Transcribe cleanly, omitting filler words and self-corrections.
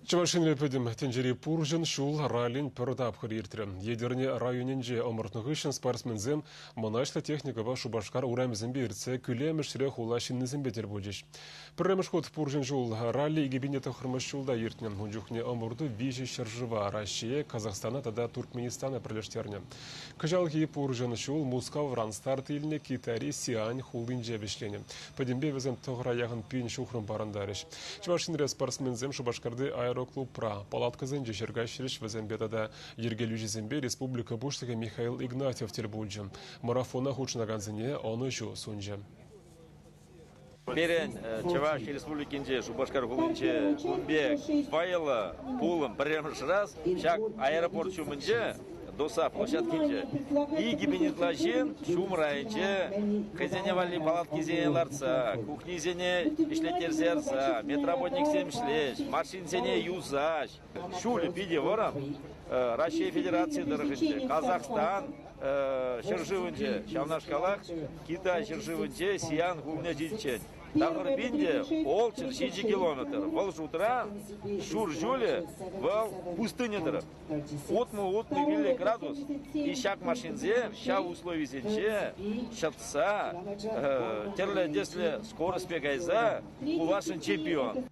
Чӑваш Енре пӗтӗм тӗнчери пурҫӑн ҫул раллин пӗр тапхӑр иртрӗ. Етӗрне районӗнче ӑмӑртнӑ хыҫҫӑн спортсменсем мӑнаҫлӑ техникӑпа Шупашкар урамӗсемпе иртсе кӳлемӗшре хула ҫыннисемпе тӗл пулчӗҫ. Пӗрремӗш хут пурҫӑн ҫул ралли 2009 ҫулта иртнӗ. Ун чухне ӑмӑрту виҫӗ ҫӗршыва – Раҫҫее, Казахстана тата Туркменистана пӗрлештернӗ. Кӑҫалхи пурҫӑн ҫул Мускавран старт илнӗ Китайри Сиань хулинче вӗҫленӗ. Пӗтӗмпе вӗсем тӑхӑра яхӑн пин ҫухрӑм парӑнтарӗҫ. Чӑваш Енре спортсменсем Шупашкарти аэроклубра палаткӑсенче ҫӗр каҫрӗҫ. Вӗсемпе тата йӗркелӳҫӗсемпе республика Пуҫлӑхӗ Михаил Игнатьев тӗл пулчӗ. Марафона хутшӑнакансене ӑнӑҫу сунчӗ. Пирӗн Чӑваш Республикинче, Шупашкар хулинче кун пек вӑйлӑ пулӑм пӗрремӗш раз ҫак аэропорт ҫумӗнче ДОСА площадкинче 2000 ытла ҫын ҫумӑр айӗнче хӑйсене валли палаткисене лартса, кухнисене ӗҫлеттерсе ярса, медработниксем ӗҫлеҫ, машинсене юсаҫ. Ҫулӗ питӗ вӑрӑм. Раҫҫей Федерацийӗ тӑрӑхӗнче, Казахстан ҫӗршывӗнче, ҫавнашкалах Китай ҫӗршывӗнче Сиан хулине ҫитиччен. Тахӑрпин те олчӑр 7 километр. Вӑл шутра ҫур ҫулӗ вӑл пустыня тӑрӑх. Утмӑл-утмӑл пиллӗк градус. И ҫак машинсем ҫав условисенче ҫӑтса, тӗрлӗ тӗслӗ скоростьпе кайса пуласшӑн чемпион.